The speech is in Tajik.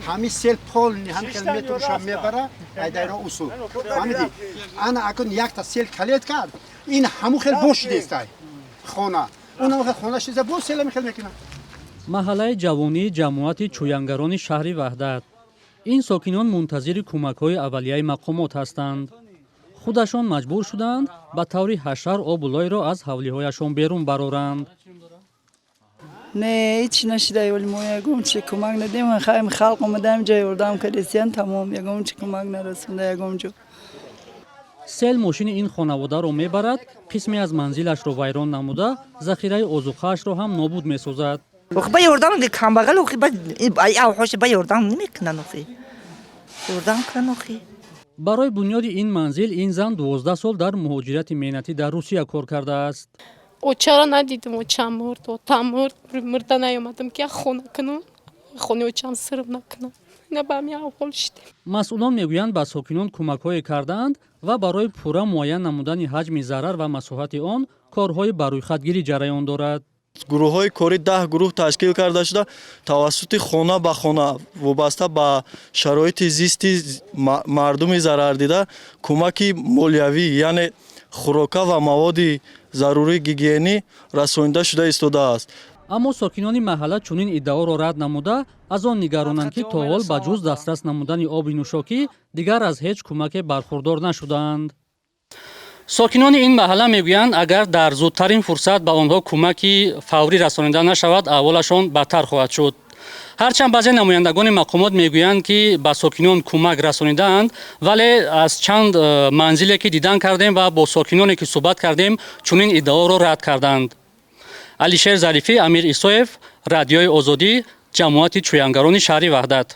Ҳамин сел полный ҳам хел метруша мебара, айдайро усул. Фаҳмидӣ? Ана акун якта сел калет кард, ин ҳамун хел бош нестай хона. Унам хел хона шиза, боз сел ҳамин хел мекунад. Маҳаллаи Ҷавонии ҷамоати Чӯянгарони шаҳри Ваҳдат. Ин сокинон мунтазири кӯмакҳои аввалияи мақомот ҳастанд. Худашон маҷбур шуданд, ба таври ҳашар обу лойро аз ҳавлиҳояшон берун бароранд. Не, ҳеч нашида. Вали мо ягон чи кӯмак надем. Хаем, халқ омадаем, ҷа ёрдам кардесиян, тамом. Ягон чи кӯмак нарасонда ягон ҷо. Сел мошини ин хонаводаро мебарад, қисме аз манзилашро вайрон намуда, захираи озуқаашро ҳам нобуд месозад. Охи, ба ёрдам камбағал, охи, ба авҳош ба ёрдам намекунанд, охи, ёрдам кунанд, охи. Барои бунёди ин манзил ин зан 12 сол дар муҳоҷирати меҳнатӣ дар Русия кор кардааст. Очаро надидам, очам мурд, отам мурд. Мурда наёмадам, ки як хона кунам, хонаи очам сирм накунам. Ина ба ҳамин аҳвол шидем. Масъулон мегӯянд, ба сокинон кӯмакҳое кардаанд ва барои пурра муайян намудани ҳаҷми зарар ва масоҳати он корҳои барӯйхатгирӣ ҷараён дорад. Гурӯҳҳои корӣ, 10 гурӯҳ ташкил карда шуда, тавассути хона ба хона вобаста ба шароити зисти мардуми зарардида кӯмаки молиявӣ, яъне хӯрока ва маводи зарурии гигиенӣ расонида шуда истодааст. Аммо сокинони маҳалла чунин иддаоро рад намуда, аз он нигаронанд, ки то ҳол ба ҷуз дастрас намудани оби нӯшокӣ дигар аз ҳеҷ кӯмаке бархурдор нашудаанд. Сокинони ин маҳалла мегӯянд, агар дар зудтарин фурсат ба онҳо кӯмаки фаврӣ расонида нашавад, аҳволашон бадтар хоҳад шуд. Ҳарчанд баъзе намояндагони мақомот мегӯянд, ки ба сокинон кӯмак расонидаанд, вале аз чанд манзиле ки дидан кардем ва бо сокиноне ки суҳбат кардем, чунин иддаоро рад карданд. Алишер Зарифӣ, Амир Исоев, Радиои Озодӣ, ҷамоати Чӯянгарони шаҳри Ваҳдат.